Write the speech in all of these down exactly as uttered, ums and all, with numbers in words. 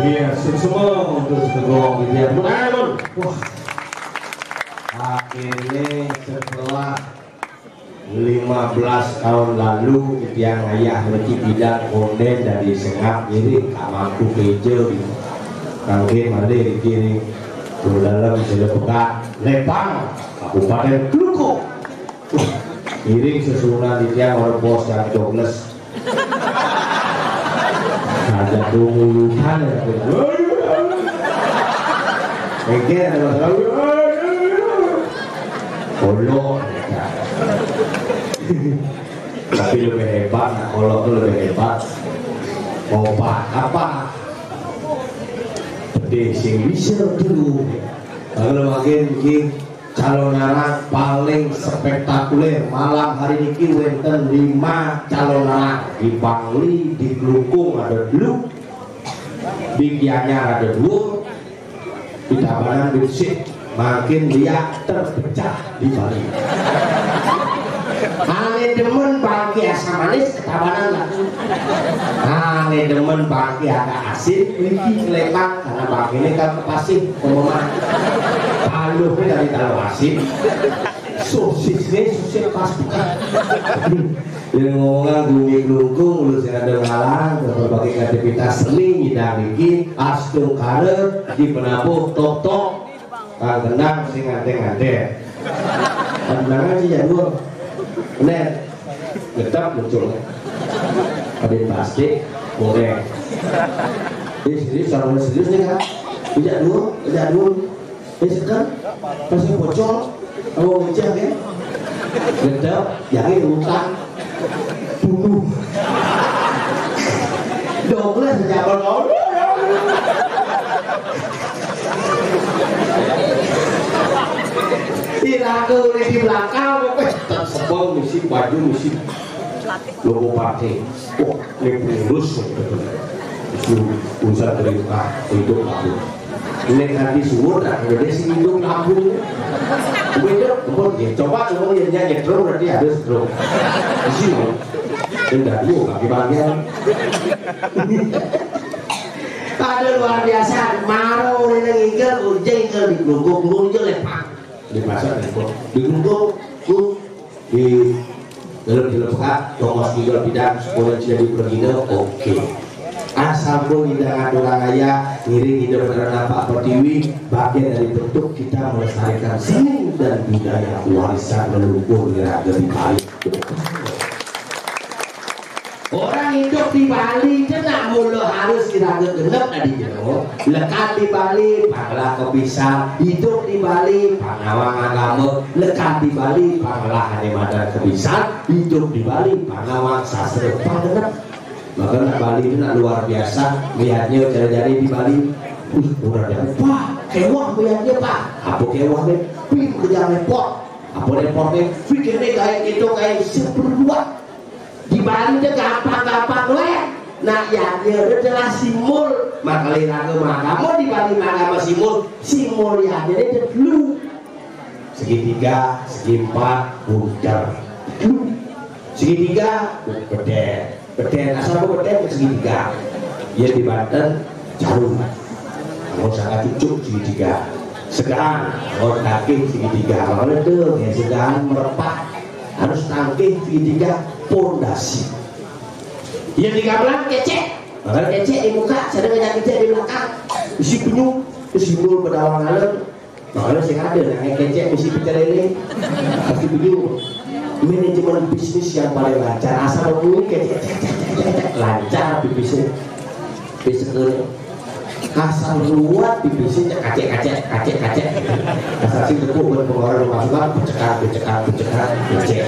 Iya, sukses untuk sekelompok dia. Tepuk tangan, Bun. Wah. Akhirnya setelah lima belas tahun lalu, tiang ayah mesti pindah konden dari Sengap, jadi tak mampu kerja. Mangkin mandi di kiri, ke dalam Sila Pekat, Lepang, Kabupaten Klungkung. Wah, iring sesuunan di tiang orang bos dan Douglas. Ada pengulutan ya. Engke ada masalah. Kolok. Tapi lebih hebat, nah, kolok tuh lebih hebat. Mau apa? Apa? Pedih sing bisa dulu. Kalau makin gini, calonarang paling spektakuler malam hari niki wenten lima calonarang. Di Bangli, di Klungkung ada dulu, di Gianyar ada dua, di Tabanan di Besik, makin liak terpecah di Bali. Ane demen bangki asam manis, Tabanan lah. Ane demen bangki agak asin, niki Lepang, karena bangki ini kan pasif, pememah. Paluh ini dari tahu asin. Sosisnya sosis pas bukan. Yang ngomongnya Bumi Klungkung, lu sing ada ngalang, berbagai kreativitas seni nyidang niki, astungkara, di penabuh, tok-tok, kang kendang, sing ngante-ngante. Tenang aja ya, dua. Bener. Tetap muncul. Ada plastik, boleh. Ini serius, sama serius nih kan? Tidak dulu, tidak dulu. Ini kan? Masih bocor. Oh, hujan ya? Tetap, jangan utang. Bunuh. Douglas, jangan ngomong. Iraga oleh di belakang, pokoknya tetap sebel, misi baju, misi logo partai. Wah, ini pengurus. Itu urusan perintah untuk aku. Ini nanti suwun, nah, ini sih hidup lampu. Begitu, kemudian ya, coba, coba dia nyanyi drum, berarti ada drum. Di sini, udah dua kaki bagian. Ada luar biasa, maro orang yang ngikel, ujeng ke di Klungkung, Klungkung, Lepang. Di pasar, di Klungkung. Di Klungkung, di dalam, dalam pekat, tongos tinggal bidang, sekolah jadi pergina, oke. Asal pun indah aturan ayah, ngiring indah beneran nampak pertiwi, bagian dari bentuk kita melestarikan seni dan budaya warisan leluhur yang ada di Bali. Orang hidup di Bali, kena mula harus iraga genep tadi jero. Lekat di Bali, panglah kebisan. Hidup di Bali, pangawang agama. Lekat di Bali, panglah ane madan kebisan. Hidup di Bali, pangawang sastra, panggenep. Maka nak Bali itu nak luar biasa. Lihatnya cara jadi di Bali. Uh, orang dia, wah, kewah lihatnya, Pak. Apa kewah nih? Pin kerja repot. Apa repot nih? Pikirnya kayak gitu, kayak seperluat. Di Bali dia gampang-gampang weh. Nak ya dia jelas simul. Makale raga magama di Bali, magama simul. Simul ya dia dulu. Segitiga, segi empat, bunter. Segitiga, beten. Beten, asal beten segitiga. Ya di Banten, jarum. Usaha cucuk segitiga. Segaan, oh, tangkih segitiga. Kalau itu, ya, segaan merepak, harus tangkih segitiga pondasi. Yang di gamelan kecek, kalau kecek di muka, sedang yang kecek di belakang. Isi penyu, simbol pedawang alam. Kalau sing ada, nah, kecek isi pecel lele. Pasti penyu. Manajemen bisnis yang paling lancar, asal ngomong kecek, cek, cek, cek, cek, cek, lancar di bisnis. Bisnis dulu. Asal ruwet di bisnis, cek, kacek, kacek, kacek, kacek. Asal sing tepuk buat pengeluaran pemasukan, pecekak, pecekak, pecekak, pecek.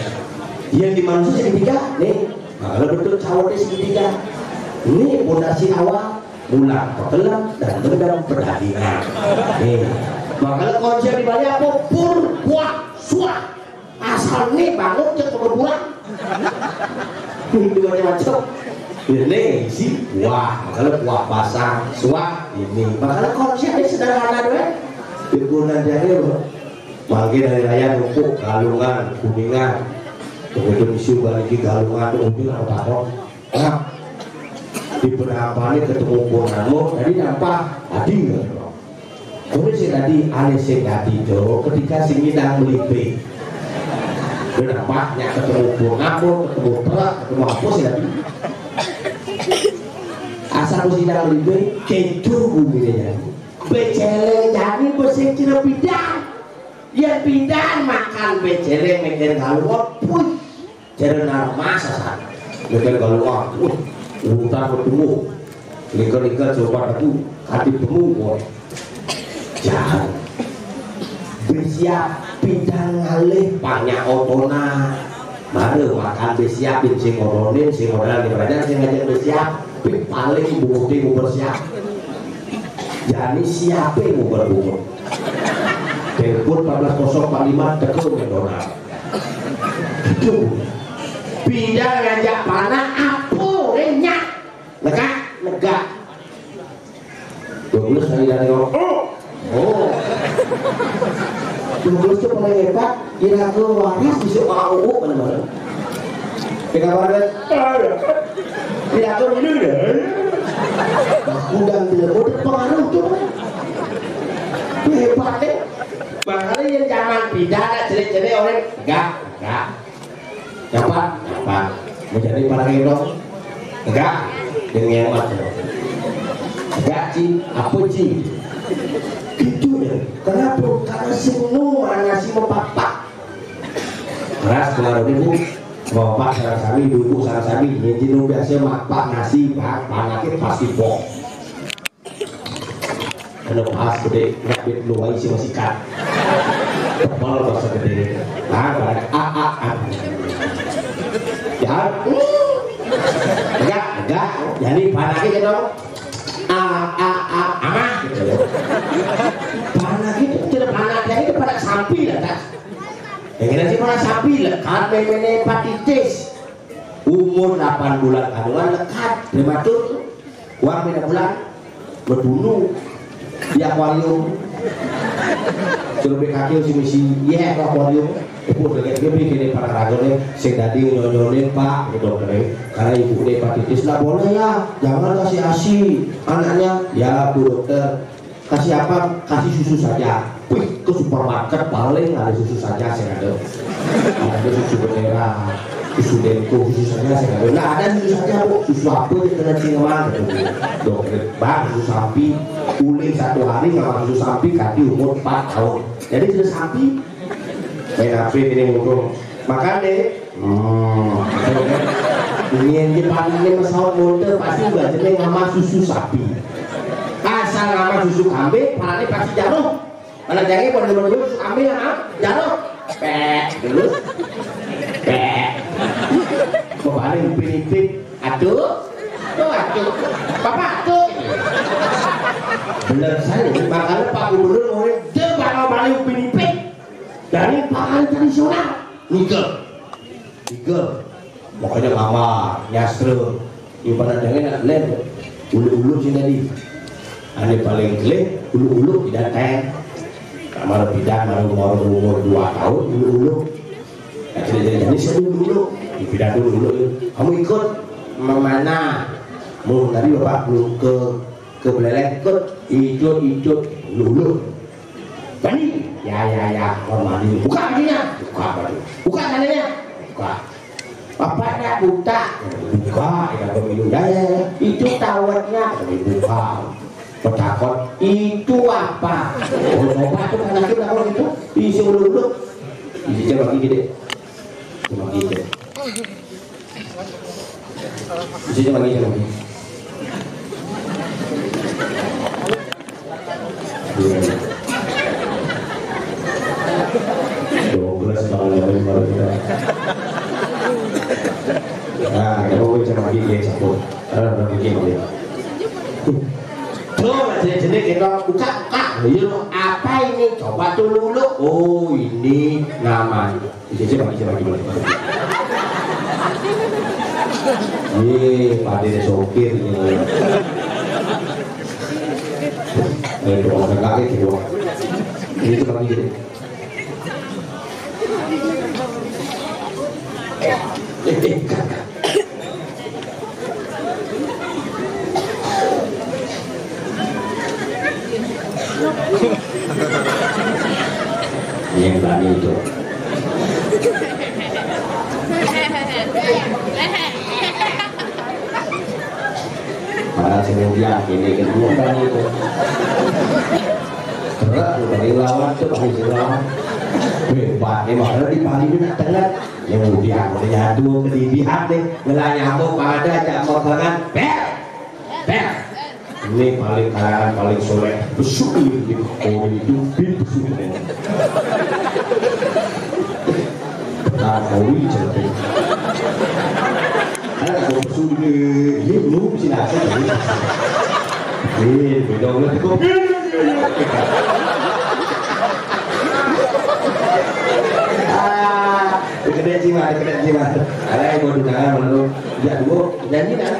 Yang di manusia segitiga, nih. Nah, kalau betul cawetnya segitiga. Ini pondasi awal, mula pekelam dan bendam perdagingan. Nih. Makanya konsep di Bali apa? Pur, puah, suah. Asal nih bangun ke pekuburan. Itu macam-macam. Ini isi buah, makanya buah basah, suah ini. Makanya konsepnya sederhana doang. Di Gunung Jaya, loh. Mangke dari raya numpuk Galungan, Kuningan. Begitu misi balik ke Galungan, tuh mobil apa takon. Nah, di penampaannya ketemu Purnamo, tadi nampak tadi nggak? Kemudian sing tadi, aneh sing tadi, Jo, ketika sing ngidang melipe. Udah nampaknya ketemu Purnamo, ketemu Perak, ketemu apa sih tadi? Asal sing ngidang melipe, kejo bumi jadi. Beceleng jadi, besi cina bidang. Ya bidang makan beceleng, mikir kalau, puh. Jare narma sasan. Mikir kalau, wah, wah, urutan bertemu. Lika-lika coba aku, hati temu, boy. Jangan. Besiap pidang ngalih banyak otona. Mare makan besiap, sing ngodonin, sing ngodonan di kerajaan, sing ngajak besiap. Pik paling bukti mau bersiap. Jadi siapa yang mau berbungut? Telepon empat belas kosong empat lima, tegur McDonald. Itu. Pindah ngajak panah, apa renyah? Negak, negak. Dua belas kali dari, oh. Oh. Dua belas itu paling hebat. Ira ke waras bisa mau mana-mana. Tengah mana? Ira ke dulu ya. Udah tidak mau pengaruh tuh. Hebat deh. Makanya yang zaman pindah ada cerai-cerai orang enggak, enggak. Dapat, dapat. Menjadi para gendong. Enggak, dengan mata. Enggak, Ci. Apa, Ci? Gitu deh. Kenapa? Karena sing nu mana si mau papa. Keras pengaruh ibu. Bapak sareng sami, ibu-ibu sareng sami. Yang jenuh biasa mapak nasi, pak, panaknya pasti boh. Kalau pas gede, nggak duit lu aja sih masih kan. Tebal bahasa gede. Nah, balik a a a. Ya, enggak, enggak. Jadi panaknya gitu. A a a, amah gitu. Panak itu, tidak panak, itu panak sapi lah, tas. Yang kena sih panak sapi lah, kan, memene hepatitis. Umur delapan bulan kandungan lekat prematur. Uang beda bulan, berbunuh di akuarium. Suruh B K K si misi, iya, ke akuarium. Ibu udah kayak dia bikin para ragu nih, sing tadi nyonyonin pak, gitu, karena ibu ini hepatitis, nggak boleh ya, jangan kasih asi anaknya. Ya bu dokter, kasih apa? Kasih susu saja. Wih, ke supermarket paling ada susu saja sing ada. Ada susu belerang, susu denko, susu saja sing ada. Nggak ada susu saja, Bu. Susu apa dia kena cingeman? Dokter, bang, susu sapi, uling satu hari nggak makan susu sapi, kati umur empat tahun. Jadi susu sapi, main apa ini mumpung? Makan deh. Hmm. Ini yang dipanggil pesawat motor pasti belajarnya sama susu sapi. Asal sama susu kambing, palanya pasti jatuh. Mana jangan pada menurut susu kambing sama jatuh. Pek, terus. Pek. Kembali upin ipin. Aduh. Tuh, aduh. Papa, aduh. Bener saya, makanya Pak Gubernur ngomongin, dia bakal balik upin ipin. Dari pangan tradisional. Nikel. Tiga. Makanya mama nyastra. Ibarat dengan nak lem. Ulu-ulu sih tadi. Ane paling kelih, ulu-ulu tidak teng. Kamar bidan baru, baru umur dua tahun, ulu-ulu. Jadi, jadi, jadi saya dulu, dulu. Di bidan dulu, dulu. Kamu ikut memanah. Mau tadi bapak belum ke Tuh meleleh, ikut, ikut, ikut, luluh. Bani, ya, ya, ya, hormati. Buka bajunya, buka baju. Buka sananya, buka. Bapaknya buta, buka, ya, pemilu. Ya, ya, ya. Itu tawetnya, buka. Petakon, itu apa? Oh, coba tuh, kan itu, kan itu. Isi luluh. Isi coba gini deh. Cuma gitu. Bisa lagi, lagi. Iya. Dua belas tahun yang lalu baru kita. Nah, kita mau baca lagi, ya, satu. Ada, ada lagi, ya. Tuh, jenis-jenis kita buka, buka. Iya, apa ini? Coba tuh dulu. Oh, ini namanya. Isi, isi, bagi, isi, bagi, bagi. Ye, pade sopir ini. Eh, doang, kakek, doang. Ini cuma gini. Eh, eh, kakak. Yang berani itu. Mana sih yang dia ini kedua berani itu. Berat tuh dari lawan tuh, paling lawan. Weh, Pak, emang ada di Bali ini nak tengah. Yang udah, udah nyatu ke di pihak nih, ngelah nyamuk pada aja mau tangan, ber, ber. Ini paling kalangan paling soleh, besuk ini, oh, ini jubin besuk ini. Nah, kau ini cerita. Ada kau besuk ini, ini belum sih nasi. Ini beda oleh kau. Ah, Deketin jimat, deketin jimat. Ada yang mau ditangan menurut. Ya, Bu, janji kan?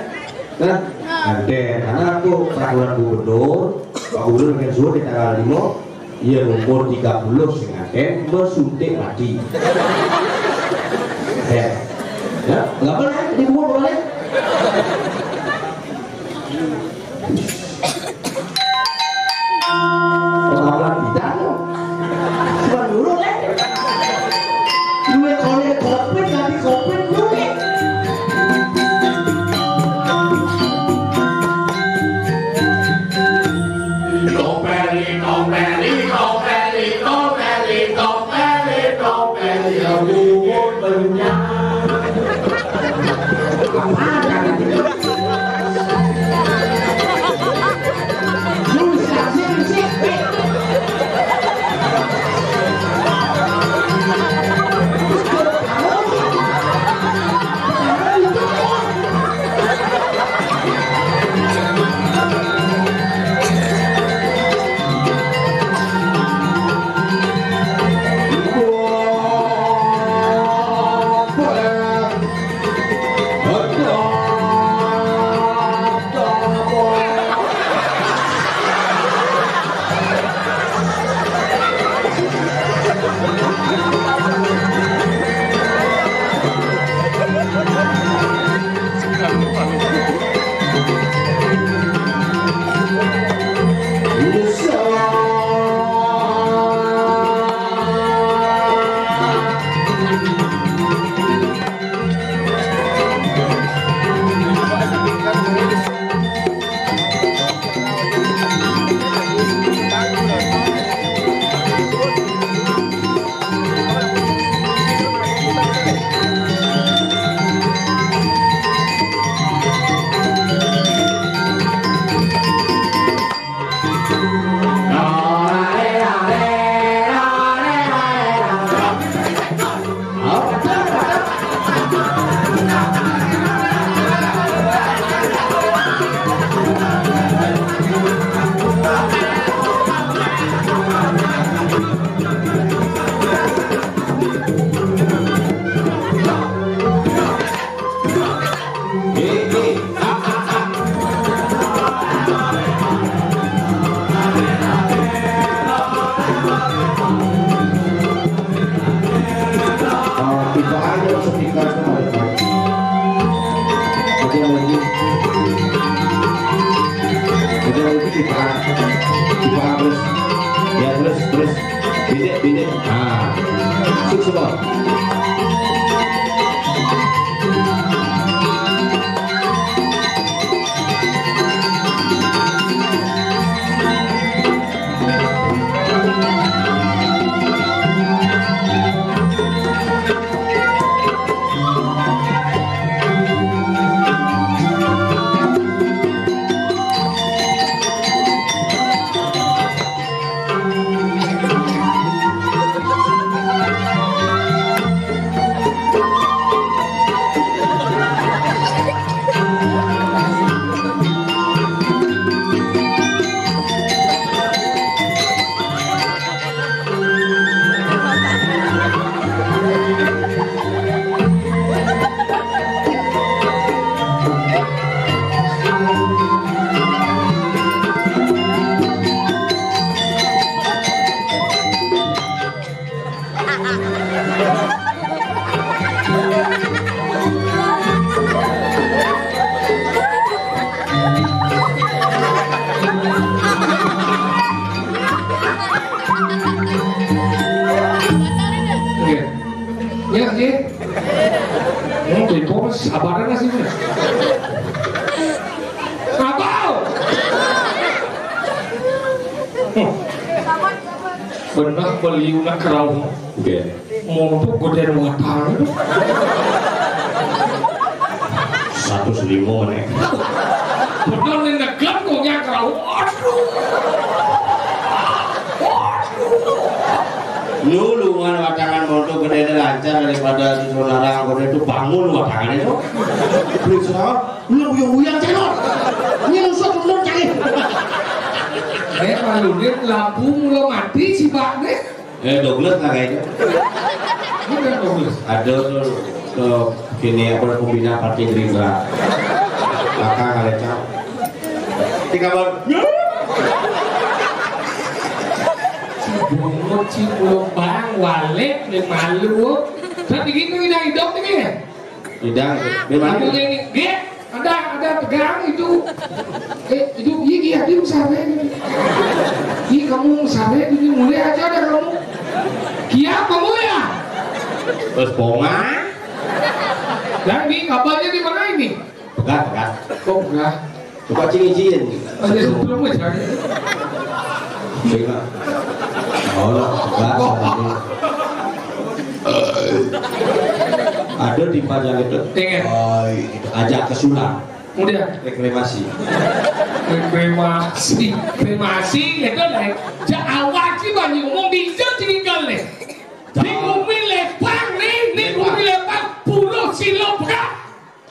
Nah, nanti karena aku peraturan gubernur, Pak Gubernur yang suruh di tanggal lima, iya, umur tiga puluh setengah tem bersuntik mati. Ya. Ya, nggak boleh, di umur boleh. Orang-orang tidak loh. Cuma dulu deh. Duwe kone kopit, tapi kopit duwe. Topeli, topeli, topeli, topeli, topeli, topeli, aku mau kenyang. Apaan? Ditahan, ditahan terus. Ya, terus, terus. Bidik, bidik. Nah, sukses, Bang. Iya. Iya, iya. Hmm, itu sabaran sih. Apa? Benar beliuna kerau. Oke. Montok godén watang. Satu selimo nih. Bener nih, negan kok nya kerau. Aduh. Aduh. Lu lungan watangan montok gedéné lancar daripada si sonarang godén itu bangun watangan itu. Beli sonarang, lu uyang-uyang cénor. Ini musuh turun cari. Nek malunin lampu mula mati si Bak nih. Eh, Douglas lah kayaknya. Bukan Douglas. Ada tuh, tuh, gini, apa, pembina Partai Gerindra. Maka ngalecak. Tiga tahun. Bungut si Bang, balik nih malu. Kan begitu, ini hidup ini. Tidak, memang. Aku ini, dia ada, ada tegang itu. Eh, itu, iya, iya, dia besar, ya, gitu. Iya, kamu besar, ya, gitu. Mulai aja ada kamu. Kiap kamu, ya? Terus bonga. Dan di kabarnya di mana ini? Pegat, pegat. Oh, pegat. Coba cing izin. Aja sebelum aja. Sing lah. Oh, lah, pegat. Ada di Pajalit. Iya. Oh, itu ajak ke Sulang. Kemudian? Reklamasi. Reklamasi. Reklamasi, itu nih. Ja awak ki banyu umum bisa tinggal nih. Di bumi lepang nih, di bumi lepang, puluh silo pegat.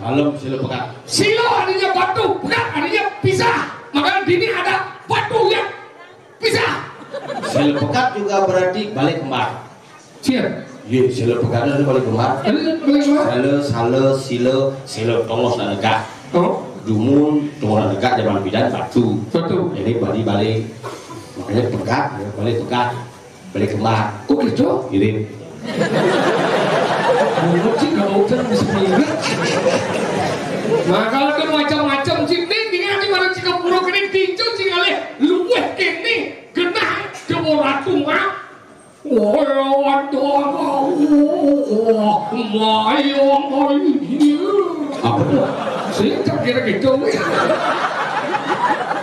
Dalam sila pekat. Sila artinya batu, pekat artinya pisah. Maka di sini ada batu yang pisah. Sila pekat juga berarti balé kembar. Siap. Iya, sila pekat itu balé kembar. Balé kembar. Sala, sala, sila, sila tongos dan negak. Oh. Dumun, tongos dan negak zaman bidan batu. Batu. Jadi bali balé. Makanya pekat, ya, balé pekat. Beli kembar. Oh gitu? Mirip. Bungut sih nggak mau kan bisa mirip. Nah, kalau ada macam-macam sih, nih, tinggal di mana sih kepuro kene tinju sih ngalih luweh kene genah ke ora tuwa. Wah, waduh, wah, wah, wah, wah. Apa tuh? Sih, tak kira gitu.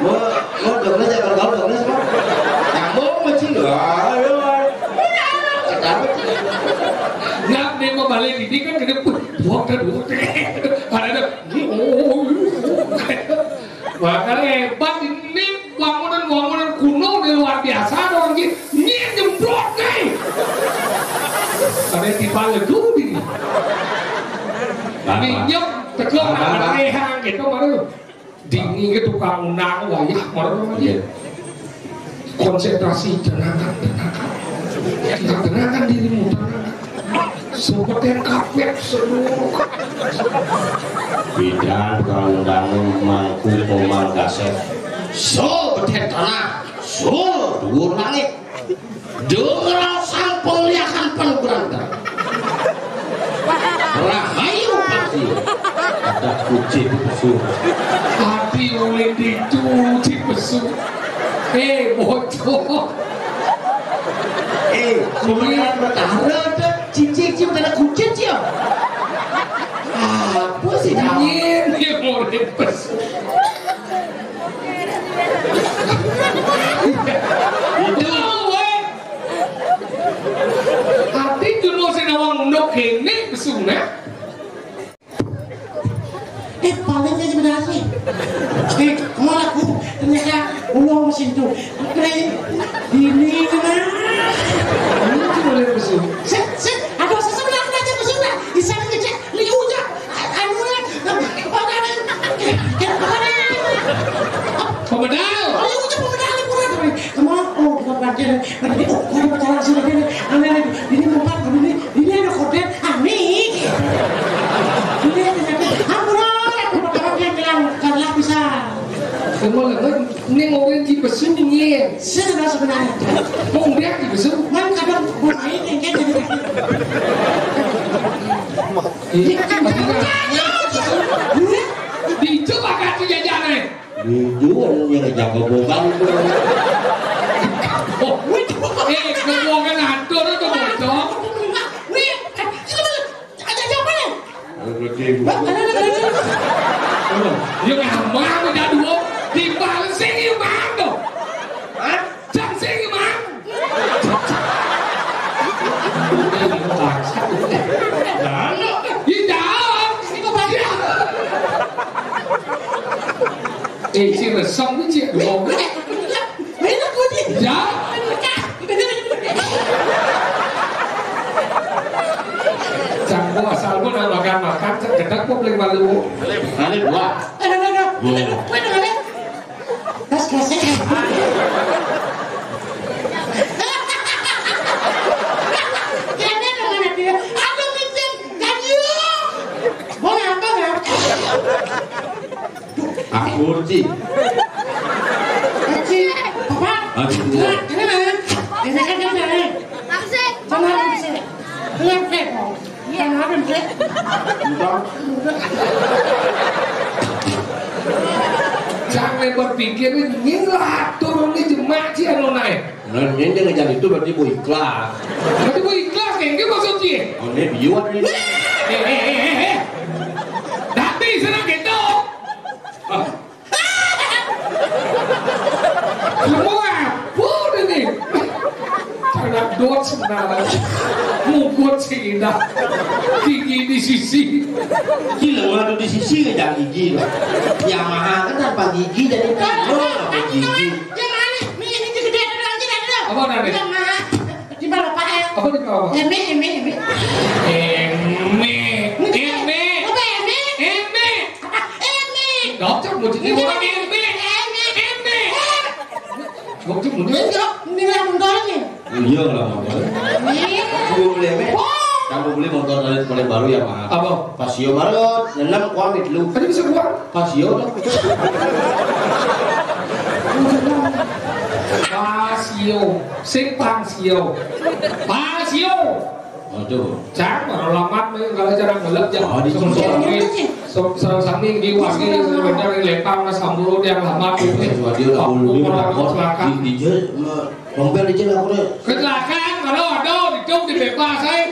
Lo, lo udah belajar, kalau kau udah belajar, semua. Nyambung, macam, wah, lo, kenapa sih? Nah, dia mau balik ini kan kena pun, buang kan, buang. Ada, ada. Makanya hebat ini, bangunan-bangunan kuno ini luar biasa, orang ini nyemprot nih. Ada tipe legu ini. Minjem, tekan, ada rehang gitu, baru. Dini ke tukang undang wayah, baru lagi. Iya. Konsentrasi, tenangkan, tenangkan. Kita tenangkan dirimu, tenangkan. Seperti kapet seluruh. Bidan tukang undang mangku komang gasep. So, betet tanah. So, dhuwur langit. Dengar sang pengliakan panukuran. Rahayu pasti. Ada kucing itu. Hati Ulin dicuci besu. Eh, bocor. Eh, sebenarnya perkara ada cicing cium tanah kucing cium. Apa sih? Ini murid besu. Itu, weh. Ati dulu sing nawang ndok kene besune. Eh, paling dia sebenarnya. Eh, kamu aku ternyata ulo mesin tuh. Keren. Ini gimana? Ini tuh boleh besu. Set, set, aduh, sesebelah aja besu dah. Di sana ngecek, liunya, anunya, pemedal. Pemedal. Oh, liunya pemedal, liunya. Kamu, oh, bukan bagian. Berarti, oh, ada pacaran sudah dia. Aneh, aneh. Ini tempat, ini, ini ada korden. Aneh. Ini ada, ampun, aku pacaran dia bilang, karena bisa. Kamu lagi, ini ngomongin di besu, nih. Saya sudah sebenarnya. Mau lihat di besu? Man, kadang, mau main, yang kayak gitu. Iya, pasti kan. Dicoba kasih jajanan. Jujur, yang jago bohong tuh. Eh, kebohongan atur itu bocor. Wih, ada siapa nih? Ada siapa? Mana, mana, mana? Ya gampang, udah dua. Dibales sih gimana? Hah? Jam sing, Mang. Iya, jawab. Eh, si resem ni, cik. Enak, Budi. Ya. Canggu asal pun nak makan-makan, sekedar pun boleh malu. Ada dua. Ada, ada, ada. Ada. Ada. Terus kresek. Kene dong anak dia. Aduh, kenceng. Ganjil. Mau ngapa, ngapa? Aku, Ci. Ci, Papa. Aduh. Kene, kene mana? Kene kan, kene. Mana, mana? Iya. Entah. Jangan berpikir ini lah turun di jemak sih anu naik. Nah, ini jangan jadi itu berarti bu ikhlas. Berarti bu ikhlas, kayak gitu maksudnya. Oh, ini biwat ini. Eh, eh, eh, eh, eh. Tapi senang gitu. Ah. Kamu apa ini? Anak dot sebenarnya. Mugut sih indah. Gigi di sisi. Gila, waduh, di sisi ngejar gigi loh. Yamaha kan tanpa gigi jadi tanpa gigi. Yang mana? Nih, ini gede ada lagi, ada. Apa tadi? Yamaha. Di bawah, Pak, ya. Apa di bawah? Eme, eme, eme. Eme. Eme. Apa eme? Eme. Apa eme? Dokter mau jadi orang eme. Eme. Eme. Dokter mau jadi. Ini lah motornya. Iya lah, motor. Ini. Aku beli eme. Kamu beli motor dari paling baru ya, Pak? Apa? Pasio baru, enam kuamit lu. Tadi bisa keluar. Pasio dah. Pasio, sing pangsio. Pasio. Waduh. Cang, baru lamat nih kalau cara ngelak, jangan. Oh, di sini. Sami di wangi, sebentar lepang mas samburu yang lamat ini. Waduh, udah bulu di belakang. Di, di, di, rompel di jalan aku deh. Kecelakaan, kalau ada, itu dibebas, saya.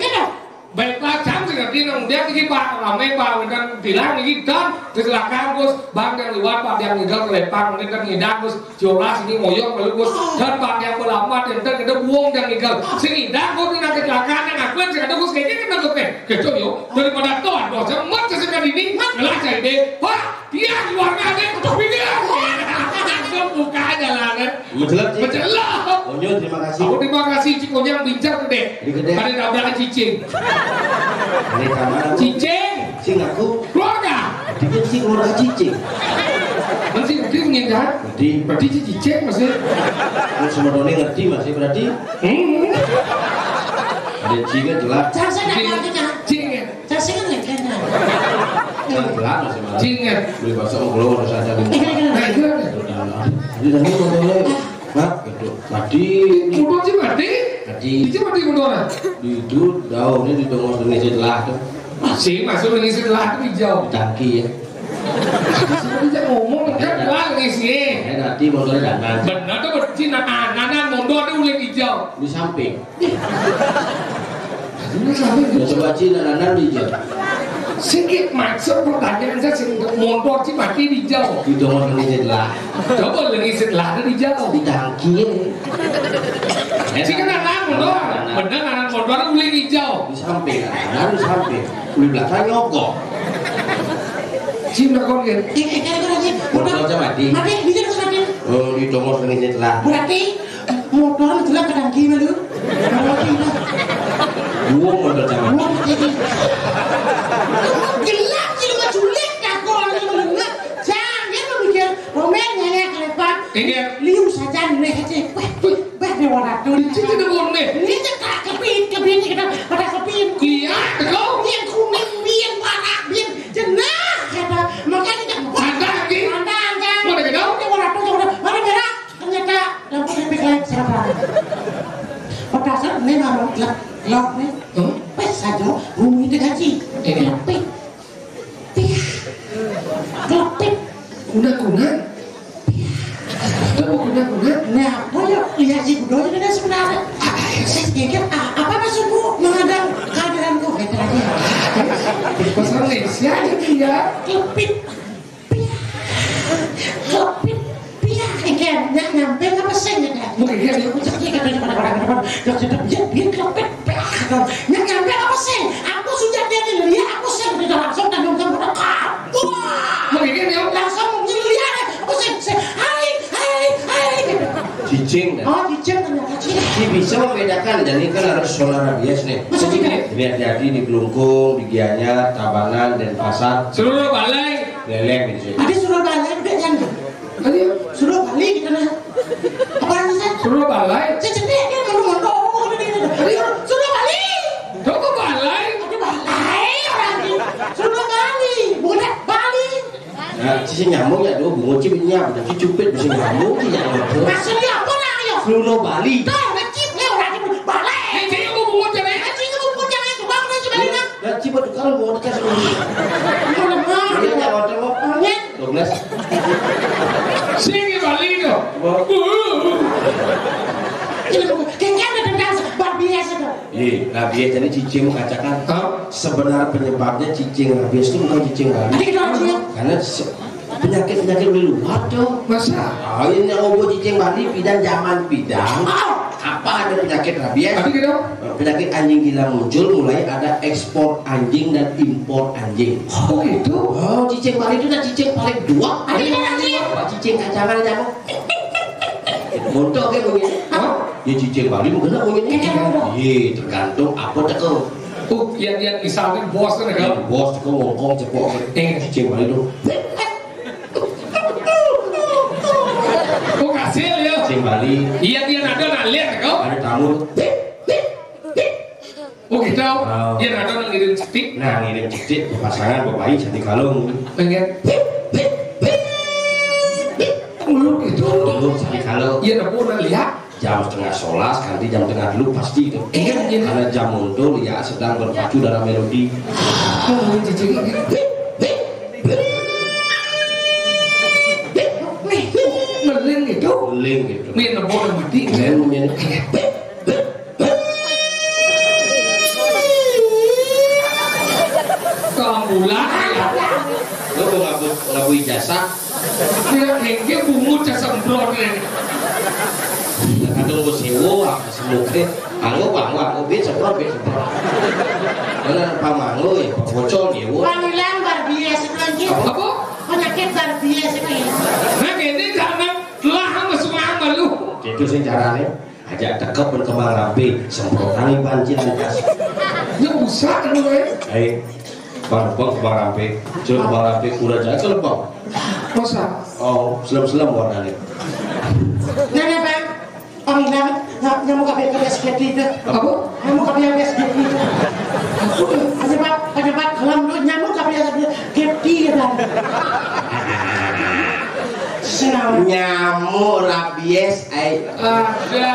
Baik, Pak, jam sing ngerti nang dia iki, Pak, rame, Pak, kan bilang iki kan kecelakaan, Gus. Bang yang liwat, Pak, yang ninggal kelepang, mungkin kan ngidang, Gus. Jolas ini ngoyong, kalau, Gus. Dan Pak yang berlambat, yang kan kita buang yang ninggal. Sing ngidang, Gus, nang kecelakaan, yang aku yang sing ada, Gus, kayaknya kan nangkep, eh. Gitu, yo. Daripada tuh, aduh, semat sesekan ini, ngelah jadi, Pak, dia keluarga ada, aduh, ini. Langsung buka aja lah, kan. Menjelat, Cik. Menjelat. Onyo, terima kasih. Aku terima kasih, Cik Onyang, bincang gede. Gede. Ada tabrakan cicing. Ada tabrakan. Cicing. Sing aku. Keluarga. Dia sih keluarga cicing. Masih ngerti ngene kan? Ngerti. Berarti cicing masih. Kan semua ngerti masih berarti. Hmm. Ada cicing jelas. Jangan saya nggak ngerti, Kak. Cicing ya. Saya sih kan nggak kenal. Kan pelan masih malah. Cicing ya. Beli bakso, kalau harus ada di. Nah, itu kan. Jadi tadi mau boleh. Hah? Gitu. Mati. Motor sih mati? Mati. Itu mati motor. Itu daun ini di tengah sini setelah tuh. Masih masuk ini setelah itu hijau. Di tangki ya. Bisa bisa ngomong kan? Nggih. Eh, nanti motornya dandan. Bener tuh, Cina, ah, nanan motor tuh uling hijau. Di samping. Ini samping. Ya, coba Cina nanan hijau. Sing ki maksud pertanyaan saya sing motor sih mati hijau. Di dongos ini lah. Coba lagi setelah ada hijau. Di tangki. Sing nanan motor. Bener nanan motor uling hijau. Di samping. Nanan di samping. Di belakang nyogok. Cina kau lihat. Motor aja mati. Mati, bisa terus mati. Oh, di dongos ini lah. Berarti motor jelas ke tangki malu. Berarti itu. Gua motor sama. Gua mati. Jelas sih lu mah julek, kagok lu mah. Jangan dia mah mikir, Romen nyanyi kelepak. Iya. Liu saja nih, cek. Wah, wah, bah, dia warna tuh. Itu tidak boleh. Ini cek tak kepit, kepit kita pada kepit. Iya, betul. Biar kuning, biar warna, biar jenah kata. Makanya kita Ada lagi. Ada, ada. Mana kita? Dia warna tuh, warna, warna merah. Ternyata lampu traffic light salah. Padahal ini mau gelap, gelap nih. Hmm? Pas saja bumi itu gaji. Iya. Klepit. Piah. Klepit. Kuna-kuna. Apa kuna-kuna? Nah, apa ya? Iya, si Budo ini kan sebenarnya. Saya pikir, ah, apa maksudmu menghadang kehadiranku? Gitu aja. Bahasa Malaysia aja dia. Klepit. Piah. Klepit. Piah. Ikan, nyak nyampe apa sing, ya, kan? Mungkin dia, dia ucap dia, katanya, pada, pada, pada, pada. Dia, dia, dia, dia klepit. Piah. Nyak nyampe apa sing? Aku sudah dia, dia, dia, aku sing. Dia langsung tanggung jawab pada kamu. Wah. Mungkin dia langsung mungkin dia, aku sing, sing. Hai, hai, hai. Cicing, dah. Oh, cicing ternyata cicing. Dia bisa membedakan, jadi kan harus solar rabies nih. Masa tidak? Ini hati-hati di Klungkung, di Gianyar, Tabanan, Denpasar. Seluruh balai. Leleng gitu sih. Ada suruh balik, udah jangan. Ayo. Suruh balik kita nah. Apa namanya? Suruh balai. Saya cedek dia, kalau mau ngomong, ngomong, ngomong, ngomong. Ayo. Suruh balik. Coba balai. Ada balai orang ini. Suruh balik. Bukan balik. Nah, si nyamuk ya, tuh, bungut sih nyamuk, tapi cupit bisa nyamuk sih, ya, betul. Maksudnya apa, nah, ayo? Suruh balik. Tuh, ngecip, ya, orang ini balik. Eh, jadi aku bungut, jadi. Eh, jadi aku bungut, jadi. Coba, coba, coba, coba. Nah, coba tuh, kalau mau dikasih bungut. Iya, iya, mau coba. Douglas. Sing Bali to. Wah. Ini bukan, kayaknya ada dendam, Barbie ya, sudah. Iya, rabies ini cicing kacakan. Hah? Sebenarnya penyebabnya cicing rabies itu bukan cicing Bali. Tadi kita orang sini. Karena se-, penyakit-penyakit dari luar tuh. Masa? Ah, ini yang ngomong cicing Bali, pidang zaman pidang. Oh. Apa ada penyakit rabies? Tadi kita. Penyakit anjing gila muncul, mulai ada ekspor anjing dan impor anjing. Oh, gitu? Oh, cicing Bali itu udah cicing paling dua. Ada yang anjing? Apa cicing kacangan nyamuk? Montok kayak begini. Hah? Ya, cicing Bali mungkin lah begini. Iya, tergantung apa teko. Oh, yang, yang misalnya bos kan, ya? Bos teko ngongkong cepok. Eh. Cicing Bali tuh. Oh, kasih ya? Cicing Bali. Iya, dia ada ngalir, kok. Ada tamu. Oh, gitu. Oh. Iya, ada nang ngirim cetik. Nah, ngirim cetik, pasangan, bapak, jadi kalung. Pengen. Mulut itu. Mulut jadi kalung. Iya, aku udah lihat. Jam setengah sebelas, ganti jam setengah dulu, pasti itu. Iya, iya. Karena jam muncul, ya, sedang berpacu dalam melodi. Oh, cicing ini. Ngeling gitu. Ngeling gitu. Main nebo mati. Ngeling, ngeling. Kambulan, ya. Lo mau ngaku, ngaku ijazah? Dia, dia bungut ya semprot, ya. Atau mau sewa, apa semprot, eh? Anggo, anggo, anggo, biar semprot, biar semprot. Mana apa manggo, ya, bocor, ya, wo. Panggilan Barbie ya, sekarang gitu. Apa? Penyakit Barbie ya, sekarang. Nah, ini karena telah sama semua malu. Itu sih caranya. Ajak tekep berkembang rapi, semprotan pancing atas. Ya usah kan, eh? Eh, bang, bang, kembang rapi. Cuma kembang rapi, kurang jalan ke lebang. Masa? Oh, selam-selam warnanya. Nah, nah, Bang. Panggilan, nyam-, nyamuk kabeh, kabeh seperti itu. Apa? Nyamuk kabeh, kabeh seperti itu. Penyebab, penyebab dalam tuh nyamuk kabeh, kabeh seperti itu, Bang. Senang. Nyamuk rabies, ai. Ada.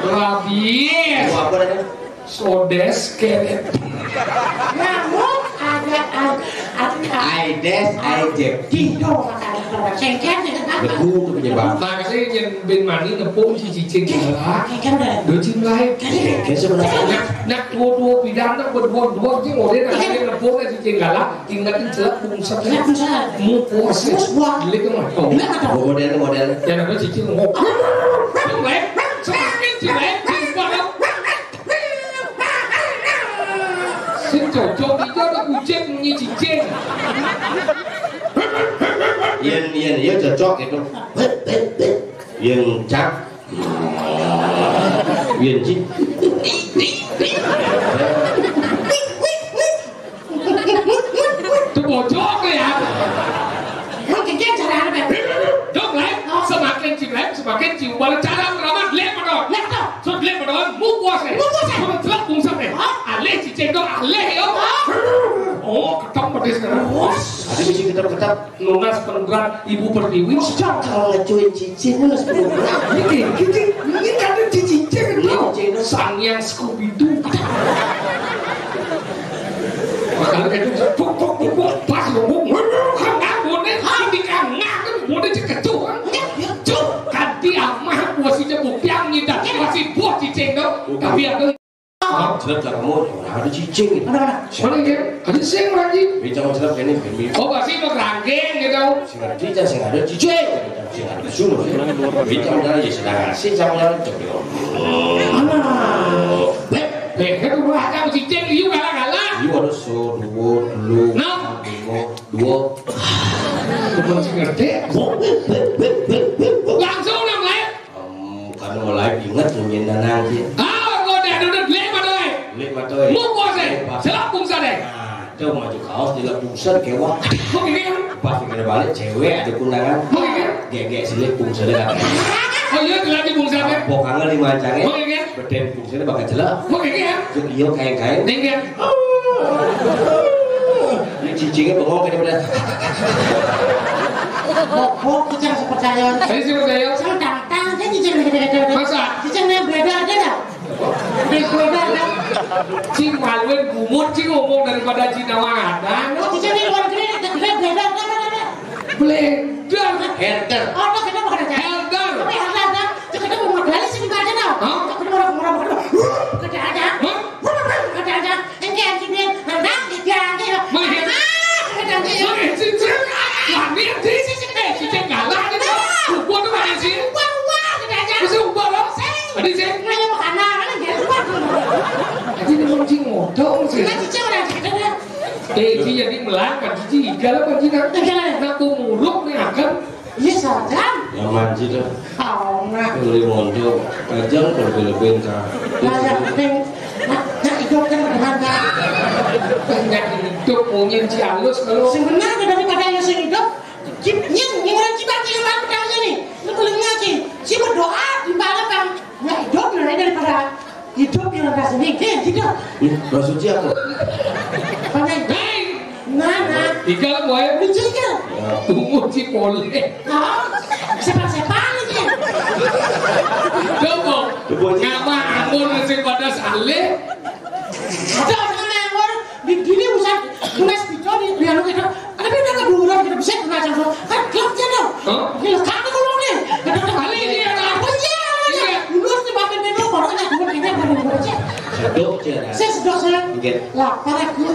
Rabies. Apa namanya? Sodes keret. Nyamuk ada, ada, ada. Aedes aegypti. Gitu, makanya. Cengkeh, cengkeh apa? Lagu tu penyebab. Makasih yang bin mani nepung si cicing. Cengkeh udah. Dua cing lain. Cengkeh sebenarnya. Nak, nak dua-dua bidang, nak berdua-dua cing, orang nak cing nepung, nak cicing galak, tinggal celak bungsat. Celak bungsat. Mu puas. Puas buah. Lek ke mata. Lek mata. Model, model. Yang apa cicing ngok. Yang lain, semakin cing lain, cing barang. Sing cocok itu ada kucing bunyi cicing. Yen, yen, yen cocok gitu. Yen cak. Yen cik. Itu bocor tuh ya. Emang cicing cara apa? Dok, lain. Semakin cing lain, semakin cium. Bala cara keramat, lek padahal. Lek apa? Sudah lek padahal, mu puas eh. Mu puas eh. Sudah celak bungsat eh. Hah? Alih cicing dong, alih yo. Hah? Oh, ketam pedis sekarang. Ada bisi ketam-ketam. Nunas penurunan Ibu Pertiwi. Jangan ngecuin cicing, nunas penurunan. Ini, ini, ini kan ada cicing kan? Ini cicing. Sang yang Scooby-Doo. Makanya itu buk, buk, buk, buk, pas lu buk, buk, buk, kan, kan, bone, kan, di kan, kan, bone cek kecuh, kan. Cuk, ganti amah, gua sih cebuk piang ngidak, masih buat cicing tuh. Tapi ada. Jelek lah kamu, ada cicing. Mana, mana? Mana ya? Ada sing lagi. Bicara jelek ini, ini. Oh, pasti mau kerangkeng gitu. Sing ada cicing, sing ada cicing. Sing ada sumur. Bicara dari ya sedang asing sama orang cek. Mana? Beb, beb, itu gua akan cicing, you kalah-kalah. You harus so, dua, lu, Nah. lima, dua. Bukan sing ngerti. Langsung nang lain. Em, karena mulai inget nungguin danang sih. Ah, kau dah duduk lek matoy. Lek matoy. Mau puasa? Mau puasa. Selap bungsa deh. Nah, itu maju kaos di lek bungsa kewak. Kok ini kan? Pas kita balik cewek ada kundangan. Kok ini kan? Gegek silik bungsa deh. Oh iya, telah di bungsa deh. Pokoknya lima cangnya. Kok ini kan? Beten bungsa deh bakal celak. Kok ini kan? Jok iyo kain-kain. Ini kan? Ini cicingnya bengong kayak pada. Bok, bok, kita harus percaya. Saya sih percaya. Saya datang, saya cicing gede-gede. Masa? Cicing yang beda aja dah. Beda, beda, dah. Cing maluin gumut, cing ngomong daripada Cina wadah. Oh, cicing yang luar negeri, ada gede, beda, beda, beda. Bledar. Helder. Oh, no, kita bukan aja. Helder. Tapi helder, dah. Kita mau modal sini aja dah. Hah? Kita mau, mau, mau, mau. Gede aja. Hah? Gede aja. Engke anjing dia, nendang dia, dia, dia. Mungkin. Ah, nendang dia. Mungkin cincin. Wah, dia di sini, eh, cincin kalah gitu. Buat apa sih? Buat uang, gede aja. Mesti ubah loh. Tadi sih. Nanya makanan, kan dia buat. Jadi dia mancing modal sih. Nah, cicing orang gede dah. Eh, dia jadi melangkah, cici igal apa sih, Kang? Igal. Nah, aku muluk nih, Kang. Iya, sadar. Nyaman sih dah. Oh, nah. Beli mondo, aja kalau beli bengkak. Nah, ya, ning, nah, nah, hidup kan beneran, Kak. Banyak hidup, mungkin si halus kalau Sing bener, daripada ya sing hidup. Cip, nyin, nyin, orang cibat, nyin, orang petang sini. Lu paling ngaji. Si berdoa, di mana, Bang? Ya, hidup, nah, daripada Hidup yang ada sini, eh, tidak. Ih, maksudnya apa? Pakai. Hei! Mana? Igal, boy. Lucu, igal. Ya. Tunggu si Pole. Oh, sepan-sepan aja. Coba. Coba aja. Ngapa anggur masih pada saleh? Ada orang yang anggur, di, di ini usah, tulis video di, di anu gitu. Tapi udah keduduran kita bisa kena langsung. Kan gelap aja dong. Hah? Ini lekang nih ngomong nih. Ada kembali ini ya. Apa aja? Iya. Lulus nih makin menu, baru aja dulu ini apa nih aja. Sedok aja. Saya sedok saya. Iya. Lapar aku.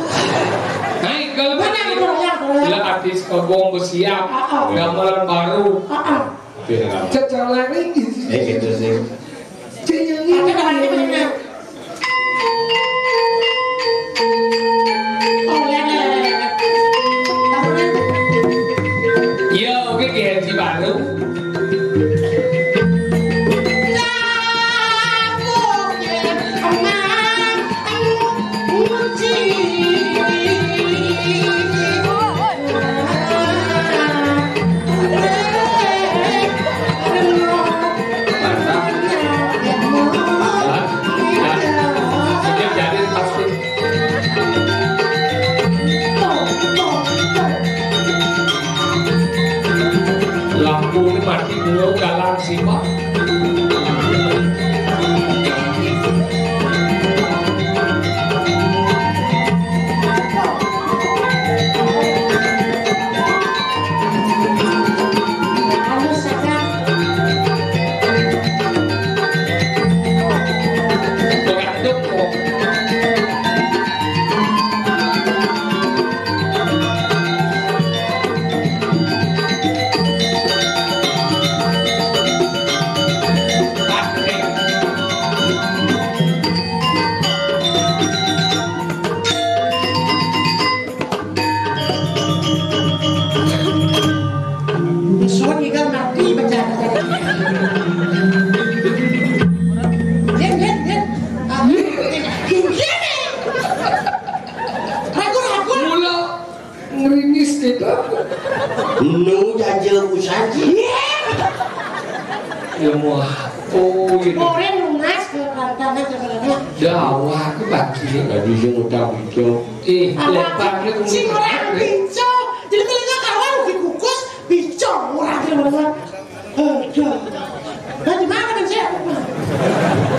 Nah, kalau Mana begini, yang goyang, goyang? Bila artis kagong bersiap, Ah, ah. Gamelan baru. Ah, ah. Oke, nah. Cacang lari. Eh, gitu sih. Cacang lari. Ada namanya, namanya. Ya, oke, Kiai Haji Baru. Mantap. Ya. Ya. Setiap jadi pasti. Lampu ini mati dulu, galang sih, Pak. Janji. Ya, wah. Oh, gitu. Orang lunas ke pantangan sebenarnya. Dah, wah, aku bagi. Tadi saya ngutang pinjam. Eh, apa? Lepas dia si orang pinjam. Jadi, kalau nggak kawan, dikukus, pinjam orang dia, orang. Aduh. Nah, di mana kan saya?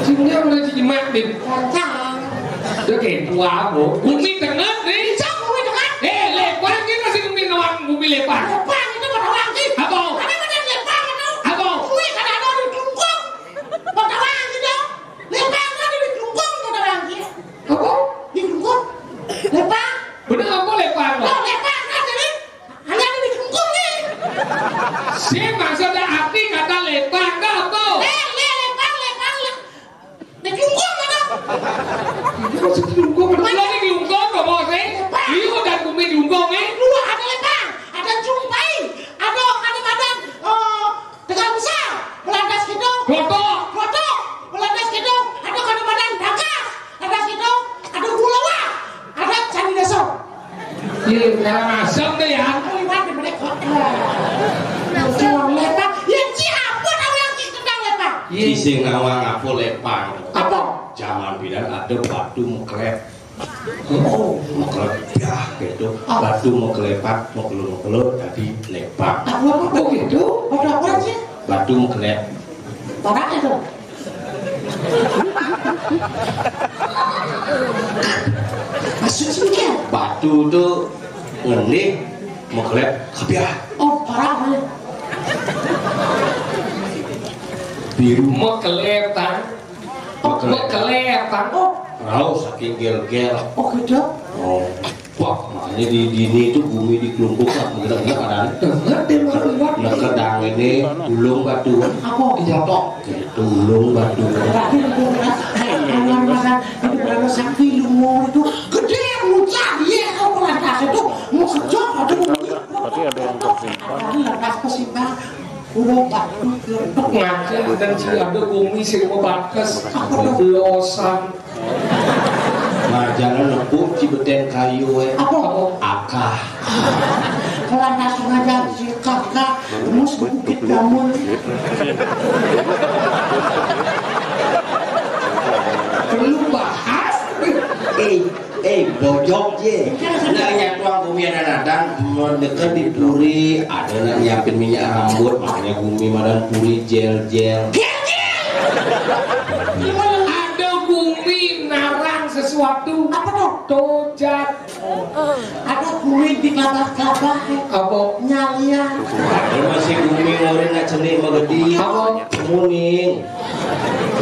Sini orang si Jemak, Bim. Kacang. Itu kayak tua, Bu. Bumi tengah, nih. Pinjam, bumi tengah. Eh, lepas kita sih bumi nawang, bumi lepas. Lepas itu pada orang sih. Apa? Ada mana lepas itu? Apa? Bumi kan ada di Klungkung. Pada orang sih, dong. Lepas kan di Klungkung, pada orang sih. Apa? Di Klungkung. Lepas. Bener apa lepas? Oh, lepas kan jadi. Hanya di Klungkung nih. Si maksudnya arti kata lepas, enggak apa? Eh, le-, lepas, lepas, le-, di Klungkung mana? Ini masih di Klungkung, bener di Klungkung, kok mau sih? Lepas. Iya, udah bumi Klungkung, eh. Dua, ada lepas, ada jumpai, ada, ada badan, eh, Tegal Besar, Belantas Kidung. Klotok. Klotok, Belantas Kidung, ada Kalimantan Tangkas, Lantas Kidung, ada Gulawa, ada Candi Desa. Iya, Karangasem deh ya. Aku liwat di balik hotel. Tuh, lepak. Ya, ci apa tahu yang ci tentang lepak? Iya. Ci sing nawang apa lepak? Apa? Zaman bidan ada batu meklep. Oh, meklep ya gitu. Ah. Batu mekelepak, mekelur-mekelur, tadi lepak. Aku apa? Oh, gitu? Ada apa sih? Batu mekelep. Parah itu. Maksud sih dia? Batu tuh ngenih, mekelep, kapiah. Oh, parah, eh. Biru. Mekelep, tang. Mekelep. Mekelep, tang. Oh. Rau saking gel-gel. Oh, gitu? Oh. Wah, makanya di dini itu bumi di Klungkung lah, bener-bener kan. Ngerti, ngerti. Nah, kedang ini ulung batu. Apa? Iya, tok. Itu ulung batu. Berarti itu, eh, kalau makan itu berapa sakti ilmu itu gede, muncak, iya, kau lantas itu mau kejok, aduh. Tapi ada yang tersimpan. Ada yang tersimpan. Udah, Pak. Ngaku dan si ada bumi sing mau bakas. Apa tuh? Losan. Nah, jangan nepuk ci beten kayu, eh. Apa? Akah. Kalau nggak sengaja si kakak, mus bukit bangun. Perlu bahas. Eh, eh, bojok je. Nah, yang tuang bumi ada datang, mau deket di puri, ada nak nyiapin minyak rambut, makanya bumi madan puri, jel-jel. Ada bumi narang sesuatu. Apa tuh? Tojat. Ada bumi di kelapa-kelapa. Apa? Nyalian. Ada masih bumi ngorin nak cenik magedi. Apa? Muning.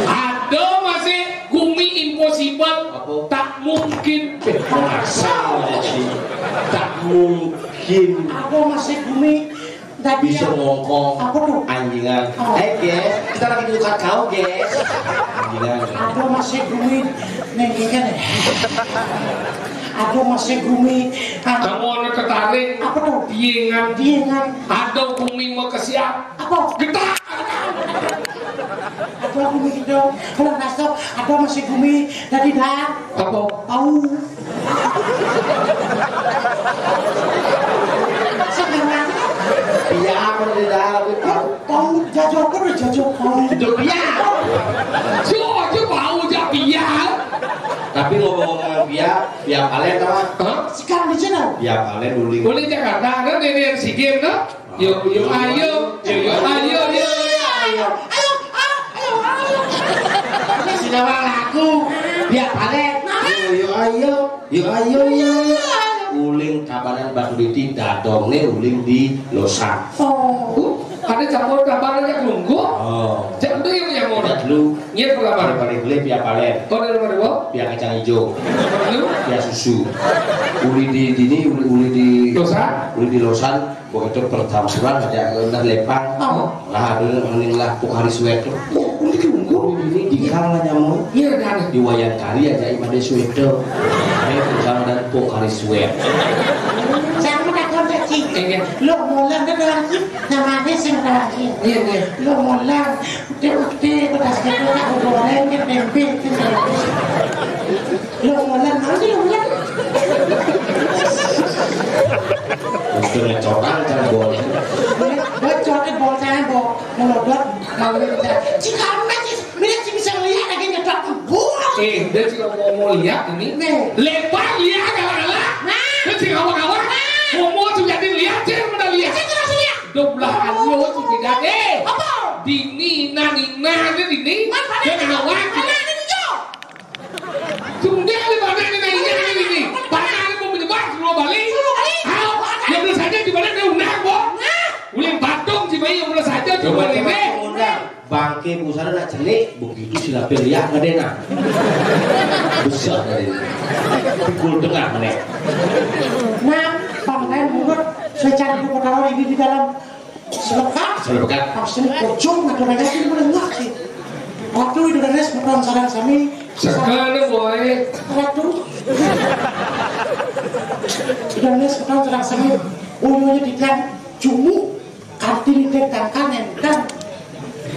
Ada masih bumi impossible. Apa? Tak mungkin. Masa sih? Tak mungkin. Ada masih bumi. Bisa ngongkong. Apa tuh? Anjingan. Oh. Eh, guys, kita lagi buka kau, guys. Anjingan. Ada masih bumi. Nih, ini kan ya. Ada masih bumi. Ah. Kamu ada ketarik. Apa tuh? Diingan. Diingan. Ada bumi mau ke siap. Apa? Getar. Ada bumi hidung. Kalau nasab, ada masih bumi. Tadi dah. Apa? Tahu. Sekarang. Iya, aku di dalam itu. Pau, jajok, apa udah jajok pau? Itu pia. Jo, jo, pau, ja, pia. Tapi ngomong-ngomong pia, pia palen, tau? Hah? Sekarang di sana. Pia palen, uling. Uling Jakarta, kan ini yang si game, no? Yo, yo, ayo. Yo, yo, ayo, yo. Ayo, ayo, ayo, ayo. Sinawa laku, pia palen. Yo, yo, ayo. Yo, ayo, yo, ayo. Uling kabanan Batu Diti, dadongne uling di Losan. Oh, ada campur kabar aja nunggu. Oh. Jak dulu yang yang mau. Jak dulu. Nyet pertama. Paling beli pia palen. Oh, dari mana, Bo? Pia kacang hijau. Lu? Pia susu. Uli di dini, uli, uli di Losan? Uli di Losan. Begitu pertampuran aja udah lepang. Oh. Lah, ada mending lah pok hari sweat. Oh, ini diunggu. Ini di kang lah nyamu. Iya, kan? Di wayang kari aja ima de sweat. Ayo, kang dan pok hari sweat. Saya mau takon, Cik. Iya. Lo mulan kan lagi, namanya sing lagi. Iya, iya. Lo mulan, udah, udah, bekas gitu, tak goreng, kan tempe, kan tempe. Lo mulan, mana sih lo mulan? Untuk ngecokan, kan, boleh. Bocor. Melodot, mau lihat. Cik Karna, cik, mira cik bisa ngeliat lagi nyedot kebun. Eh, dia cik mau, mau lihat ini. Nih. Lebar lihat galak-galak. Nah. Dia cik awak-awak. Nah. Mau, mau tuh jadi lihat, cik, mana lihat. Cik, terus lihat. Doblah anu, cik, tidak. Eh. Apa? Dini, nani, nani, dini. Apa? Dia ngawak. Mana ada dia? Sudah di mana ni, naiknya ni, ni? Mana ni mau menyebar, suruh balik? Suruh balik. Hao, dia belum saja di mana dia undang, Bo? Nah. Ulin patung si bayi yang belum saja, coba Coba, ni, coba, ni. Undang. Bangke busana nak cenik, begitu silapin lihat ke dia, nah. Besar tadi. Pukul tengah, nih. Nah, pangan mulut secara kota ini di dalam. Selekat. Selekat. Pasti pocong atau raja itu boleh ngerti. Waktu itu dari semeton sareng sami. Sekarang, boy. Waktu. Dari semeton sareng sami. Uyunya tidak jumu. Kartini tangkan enteng.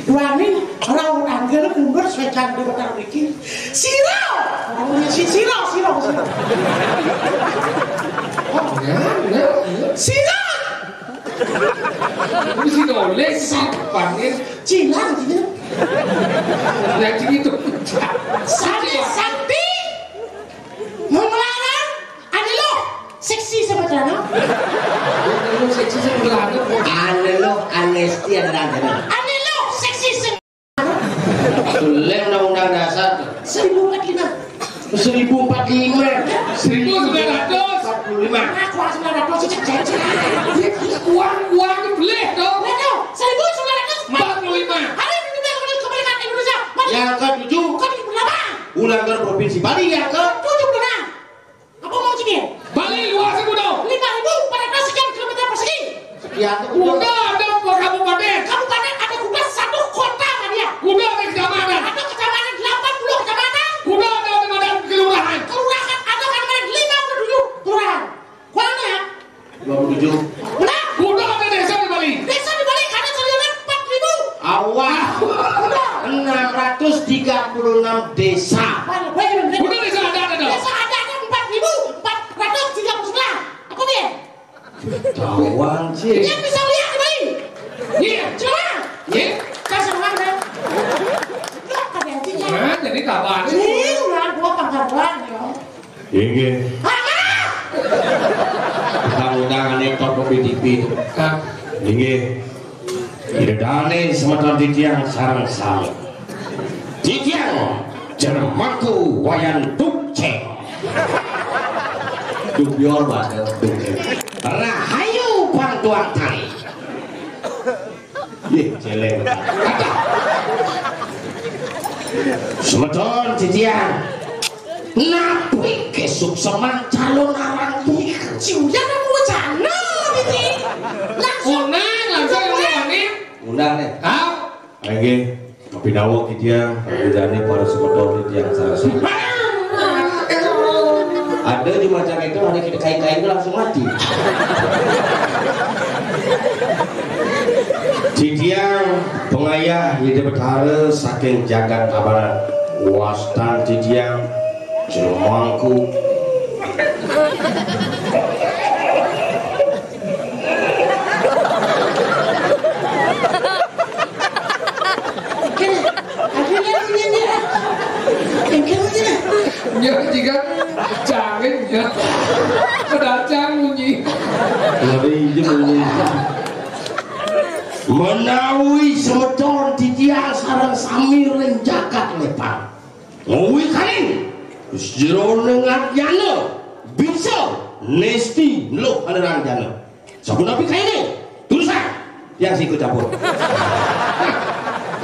Duaning raun anggel mundur sewecan di petang mriki. Sira! Ora muni si sira, sira, sira. Oh, ya, ya, ya. Sira! Mesti nulis sih, panggil. Cilang gitu. Lagi itu. Sakti, sakti. Mau melarang? Ane lo seksi sebenarnya. Ane lo seksi sebenarnya. Ane lo anesti ada raganya. Ane lo seksi se- Lem undang-undang dasar tuh. Seribu empat lima. Seribu empat lima. Seribu sembilan ratus empat puluh lima. Aku sembilan ratus sejak janji. Uang, uang itu boleh tuh. Seribu sembilan ratus empat puluh lima. Hari ini kita kembali ke Indonesia. Yang ketujuh. Bukan itu berapa? Ulang tahun Provinsi Bali yang ke tujuh puluh enam. Apa mau jadi? Bali luas itu dong. Lima ribu empat ratus sekian kilometer persegi. Sekian tuh. Udah ada dua kabupaten. Kabupaten ada juga satu kota, Madia. Udah ada kecamatan. Ada kecamatan, delapan puluh kecamatan. Udah ada kecamatan, kelurahan. Kelurahan ada kecamatan lima puluh tujuh kelurahan. Kurang ya? Dua puluh tujuh. Benar. Udah ada desa di Bali. Desa di Bali ada sekitar empat ribu. Awal. Udah. Enam ratus tiga puluh enam desa. Wah, lebih dari desa. Udah desa ada, ada. Desa ada, ada empat ribu empat ratus tiga puluh sembilan. Apa dia? Tawang sih. Dia bisa lihat, Bali. Iya. Coba. Iya. Kasih mana? Lihat, ada yang tinggal. Nah, jadi kabar. Ini udah gua pangkalan, ya. Inggih. Undang-undang aneh top kopi T V. Hah? Inggih. Ida dane semeton titiang sareng sami. Titiang jeremangku Wayan Dukceng. Dubior bae Dukceng. Rahayu pang tuang tali. Ih, celeng. Semeton titiang. Napi kesukseman calon arang punika? Ciuyan apa wacana, Titi? Langsung. Undang, langsung yang ngomongin. Undang nih. Hah? Inggih, tapi dawuh titiang, Ida dane para semeton titiang sareng sami. Ada di macam itu, ada kita kain-kain itu langsung mati. Titiang pengayah Ida Betara saking jagat Tabanan. Wastan titiang jeremangku. Ya, jika cangin, ya. Padahal cang munyi. Ngeri je munyi. Menawi semeton titiang sareng sami ring jagat Lepang. Ngawikaning jroning adyana bisa nesti luh anerang jana. Sapunapi kayane? Tulisan. Yang sikut campur.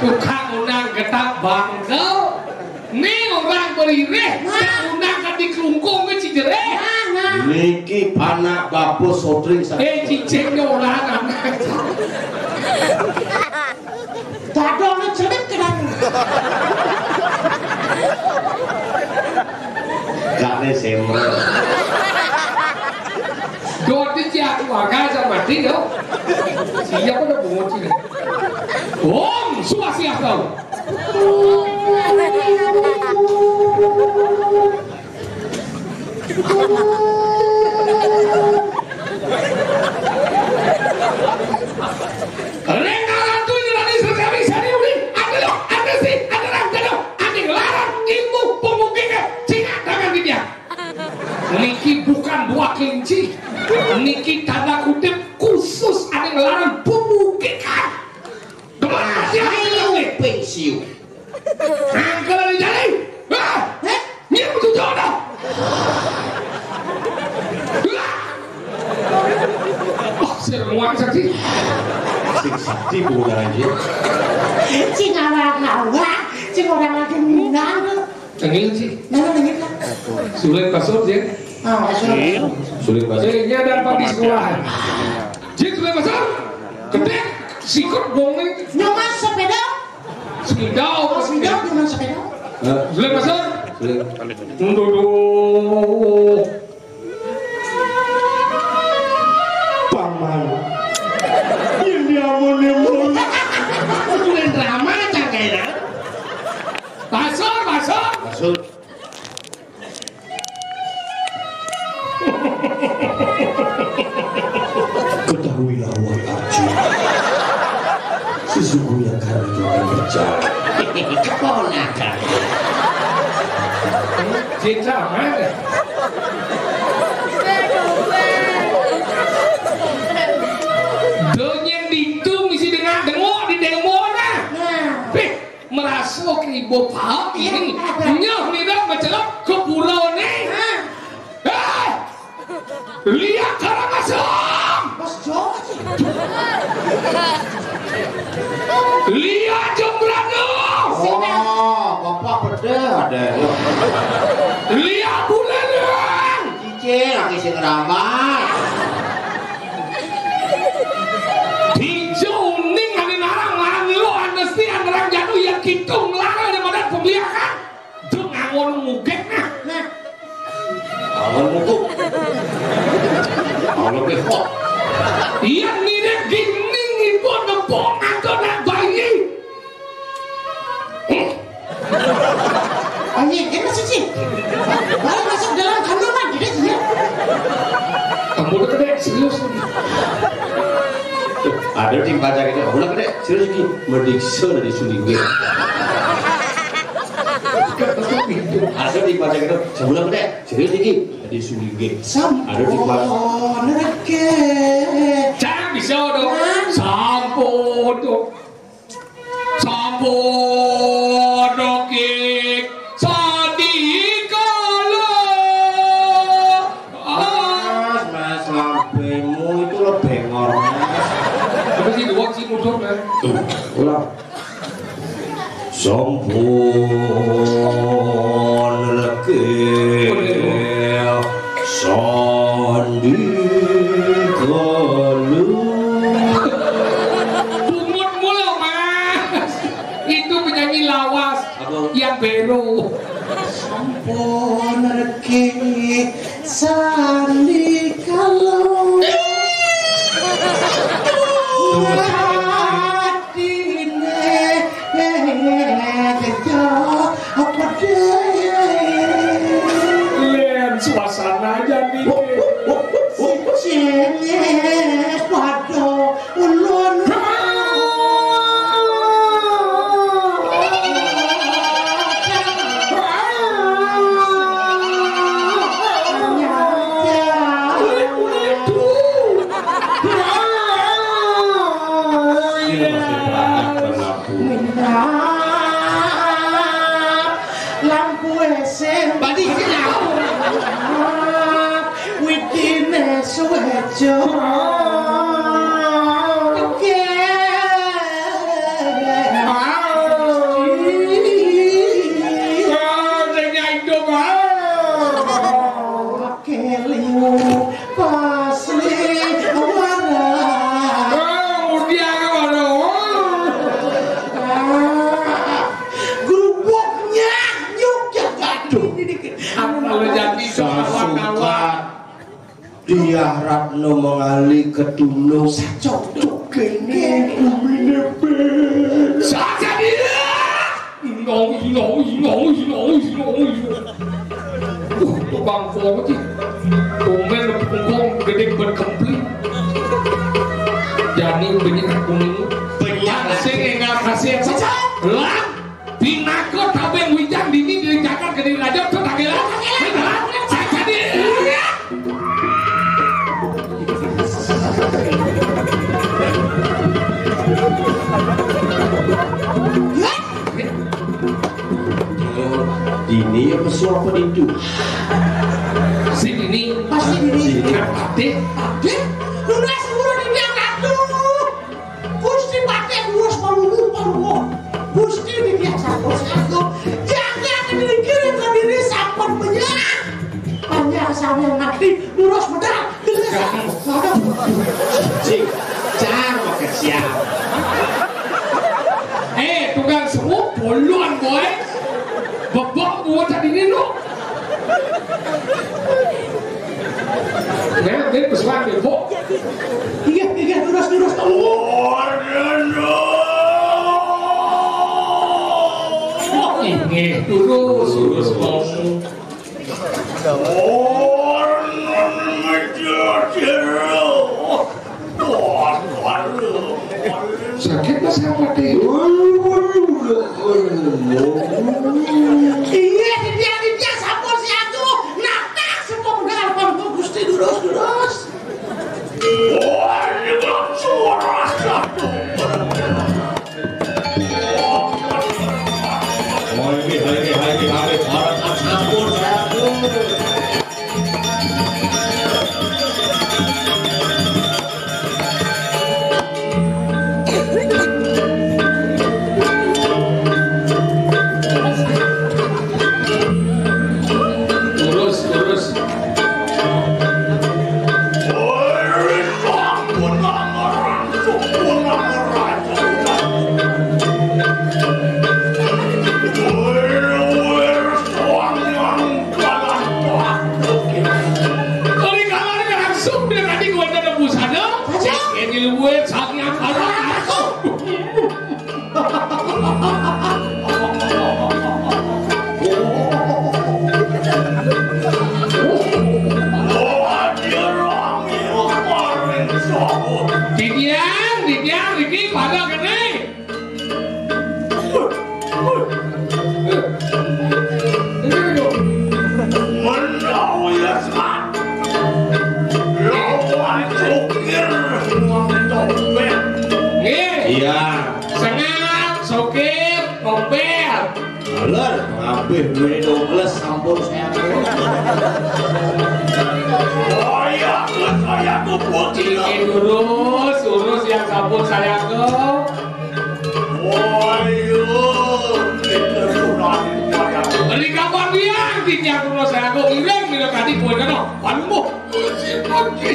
Tukang undang getah bangkel. Ning orang beririh, tukang undang kan dikelungkung ke Cijereh. Niki panak bapa sotring sa- Eh, cicing orang anak. Dadone celit kena. Gak nih semre. Dodi ciak warga sama mati yo. Siapa udah bungut sini? Om Swastiastu. Ring Ratu Yunani Pensiun. Angkel di jari. Wah, heh? Dia betul jodoh. Wah. Oh, si Renuan sakti. Sing sakti bukan aja. Sing arah awak, sing orang lagi menang. Tengil sih. Mana tengil lah? Sulit masuk sih. Ah, masuk. Sulit masuk. Eh, ini ada apa di sekolah? Cik, sulit masuk. Gede, sikut, bongeng. Nyoman sepeda. Sepeda, oh, sepeda, nyoman sepeda. Sulit masuk. Sulit. Duh, duh. Paman. Yang diamun-amun. Bukan drama, cangkainya. Masuk, masuk. Masuk. Ketahuilah, wahai Arjuna, sesungguhnya karena itu akan berjalan. Keponakan. Cinta mana? Donyeng ditu misi dengak-dengok di demo nah. Nah. Heh. Merasa ke ibu paham ini. Iya, ada. Nyoh nida mencelok ke pulau ni. Hah? Eh! Lihat Karangasem! Bos Jawa sih. Lihat Jembrana! Oh, bapak pede ada. Lihat Buleleng! Cicing, lagi sing ramah. Tijo uning ane narang, marang lo, anesti, anerang jadu, yang kitung, melarang, ada madan pembiakan. Jung angon mugek nah. Nah. Angon mugek. Angon mugek. Iya, mirip gini, ibu nepok, atau nak bayi. Anjing, ini sih sih. Baru masuk dalam kandungan, gitu sih. Kamu udah gede, serius. Ada di baca gitu, kamu udah gede, serius gitu. Mendiksa dari suling gue. Ada di baca gitu, kamu udah gede, serius gitu. Dari suling gue. Sam-, ada di baca. Oh, neraka. Jangan bisa dong. Sampun dong. Sampun ki sandikala. Mas, mas, lambemu itu lo bengor, Mas. Apa sih, dua sih musuh, Mas? Ulang. Sampun legi sandikalu. Bungut mulu, Mas. Itu penyanyi lawas. Apa? Yang beru. Sampun legi sandikalu. Atine kejo pedhe. Len suasana jadi. Sing padha ulun. Lampu S M. Badi kenal. Witine suwejo. Oke. Ah. Keliu pasli warah. Oh, mudian ngono. Ah, grubuknya nyuk ya, aduh. Apa lo jadi kawan-kawan? Diah Ratno mengalih ketunung. Sacok kene umine ben. Saja dia. Ino, ino, ino, ino, ino, ino. Uh, tukang kopi. Tumben tukang gede berkempling. Jani banyak kuning. Banyak. Sing enggak kasih. Lah, pinaka tabeng wijang dini dari Jakarta ke diri raja tuh tak kira. Saya jadi. Suara penipu. Sing ini. Pasti ini. Sing ini. Pati. Pati. Lunas guru di dia ratu. Gusti Pati luas paluhu paluhu. Gusti di dia satu satu. Jangan dikirim ke diri sampun banyak. Banyak sama yang nanti lurus benar. Cing, jar makan siang. Eh, tukang semu, puluhan, boy. Bebek gua tadi ini lu. Nah, dia pesuan, Bu. Iya, iya, terus, terus. Oh, no, no. Ini, terus, terus, terus. Sakit, Mas, apa, Dek? Iya, dia, dia, sampun si aku. Natak, semua udah almarhum Gusti, durus, durus. Terus, terus. Kali-kali langsung dia tadi gua ada busana. Ini lu buat sangat. Didiang, didiang, iki pada kene. Menawi ya, Sak. Lawan sokir, wong tompel. Nggih. Iya. Sengap, sokir, tompel. Lur, ngabih duwe dobles sampun saya. Oh iya, saya tuh bocil. Ini urus, urus yang sampun saya ke. Oh iya, kita sudah. Beri kabar dia, tidak urus saya ke. Iring, bila tadi buat apa? Panuh. Gusti Pati.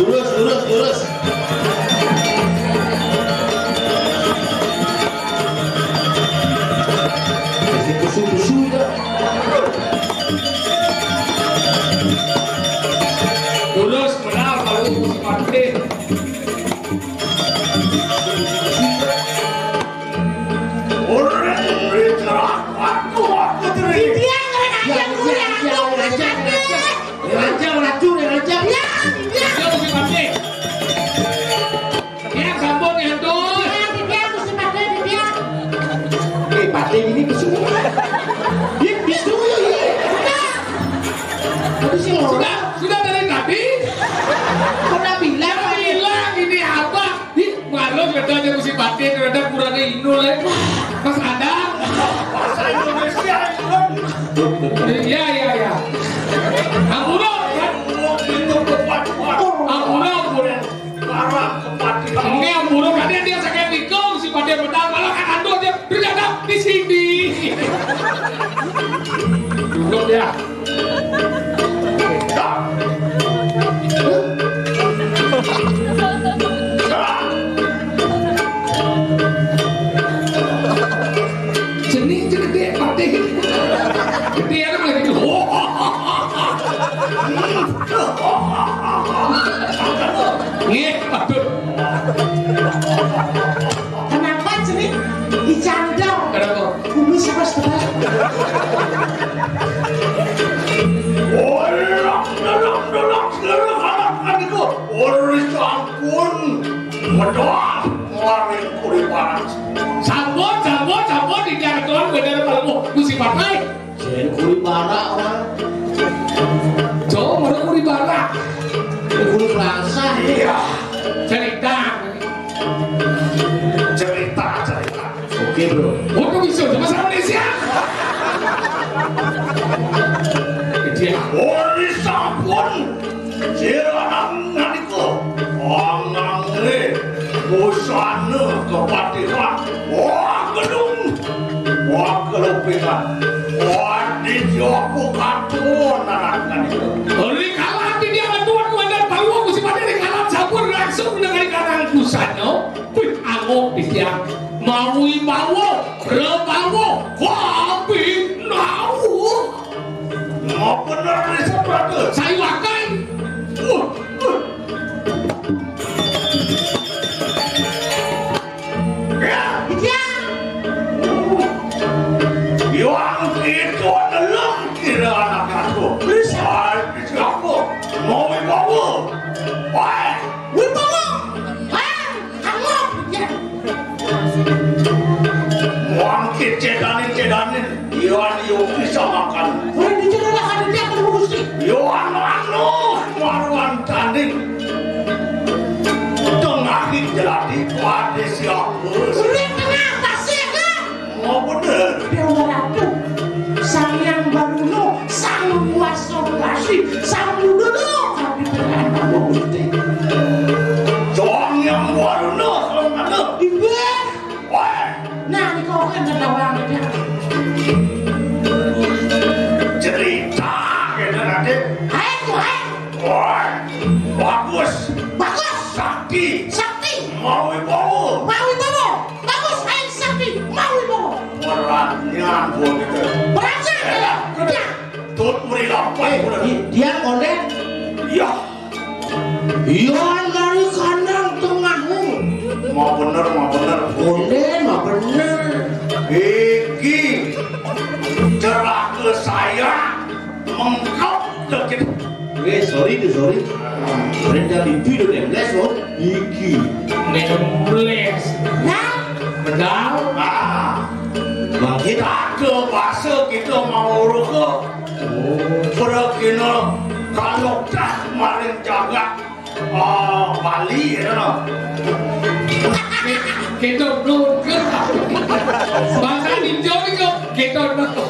Lurus, lurus, lurus. Masih kusu-kusu ya. Lurus, benar, kalau kusu mati. Orang bergerak waktu-waktu teri. Dia orang aja, ya, ya, ya, ya, ya, ya. Raja, raja, raja. Ya, ya. Dia mesti mati. Dia sampun nyantos. Ya, dia mesti mati, dia. Eh, mati ini ke semua. Dia bisa ya, ya. Tapi sih sudah, sudah dari tadi. Sudah bilang, bilang ini apa? Ih, malu katanya mesti pakai terhadap kurangnya Indo, le. Mas ada? Bahasa Indonesia, Indo. Iya, iya, iya. Ampun, kan? Ampun, ampun. Parah, kematian. Ini ampun, kan dia, dia sakit nikung, si pada benar, malah kan ando aja berjalan di sini. Duduk ya. Jenih gede mati. Gede aja malah gitu. Nggih, aduh. Kenapa jenih dicandang? Kenapa? Bumi sama setengah. Sampun, sampun, sampun, dijartoan bener kalau Gusti Patih. Jen kuri barak, Wan. Cowok mana kuri barak? Kuri kerasa. Iya. Cerita. Cerita, cerita. Oke, Bro. Untuk bisa bahasa Indonesia. Dia. Ori sampun. Sira nandika angangé busana kepatihan. Wah, gedung. Wah, kelupingan. Wah, dijawab katon anak nandika. Rikala ati dia metuan kuwadan paluwa Gusti Patih rikala sampun langsung dengan kanan busana. Wih, angok di tiang. Mawi bawa, rebawa, kopi nawa. Ngapa bener nih, Sabda? Saya makan. Wah, wah. Ya. Iya. Yang itu adalah kira anak aku. Bisa, bisa aku. Mau bawa. Wah. Wibawa. Wah, kamu. Ya. Wong kecedanin-cedanin, Iwan Yogi sama kan. Wong dicederakan dia perlu Gusti. Iwan anu, maruan tanding. Tengah jelati pada siapa? Sulit tengah pasir kan? Mau bener. Dewa Ratu, Sang Yang Baruno, Sang Kuasa Wasi, Sang Dudono, kami tengah Gusti. Sang Yang Baruno, Sang Anu. Ibu. Wah. Nah, ini kau kan ketawa aja. Cerita, kena nanti. Hai, tuh, hai. Wah. Bagus. Bagus. Sakti. Sakti. Mawi bawa. Mawi bawa. Bagus, hai, sakti. Mawi bawa. Beratnya, Bu, gitu. Beratnya, ya. Ya. Tut merilapai, Bu. Di-, dia konek. Ya. Iya, dari kandang tengahmu. Mau bener, mau bener. Boleh, mau bener. Iki cerah ke saya mengkap dikit. Eh, sorry tuh, sorry. Rendah di video deh, bless, loh. Iki. Nembles. Nah, benar. Ah. Bangkit. Ada bahasa kita mau urus ke. Oh. Perkina kalau dah maring jagat, ah, Bali, ya, no. Kita belum ke. Bahasa Indonesia itu kita belum.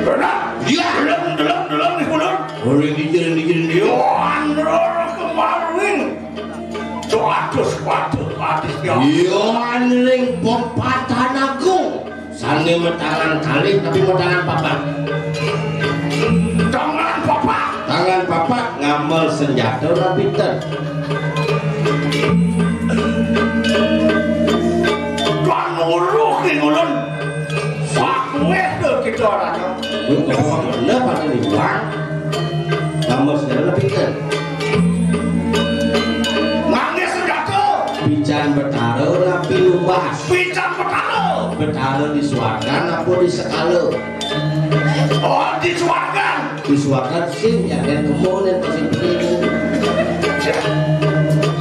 Benar. Iya. Belum, belum, belum, belum. Boleh dijel, dijel, dijel. Yo, andro kemarin. Doatus patuh, patuh, ya. Yo, andring pempatan agung. Sane matangan kalih tapi matangan papat. Tangan papat. Tangan papat ngamel senjata ora pinter. Kan uruh ning ulun. Sak weh to kita ora. Kuwi kok bener pada liwat. Ngamel senjata ora pinter. Ngangge senjata. Pican Betara ora pinumbas. Pican Betara. Betara di swargan apa di sekala? Oh, di swargan. Di swargan sing nyaden kemon yang pasti.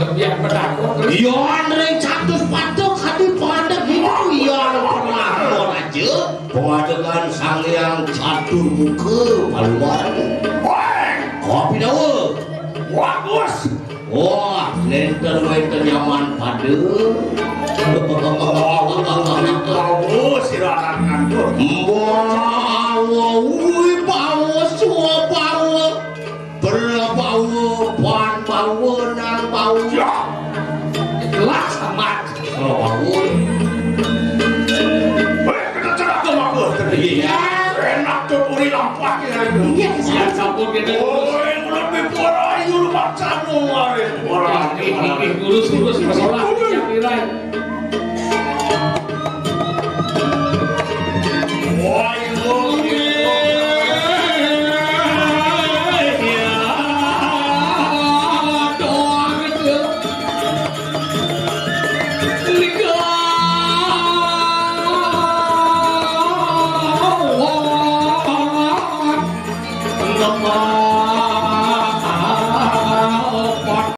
Lebihan Betara. Iya, ring catus patuk hati padat gitu. Iya, pernah aja. Pengadegan Sang Hyang Catur Muka, Paluan. Wah. Kopi dawa. Bagus. Wah, nenten wenten nyaman pada. Bagus, silakan ngantuk. Bawa, ui, bawa, sua, bawa. Bela bawa, ban bawa, nang bawa. Ya. Jelas amat. Kalau bawa. Weh, kita cerah ke mabuk. Iya. Enak tuh puri lampah ya. Iya, sampun kita. Oh, yang lebih parah, ayo lu macam lu, Arin. Orang. Lurus, lurus, masalah yang nilai.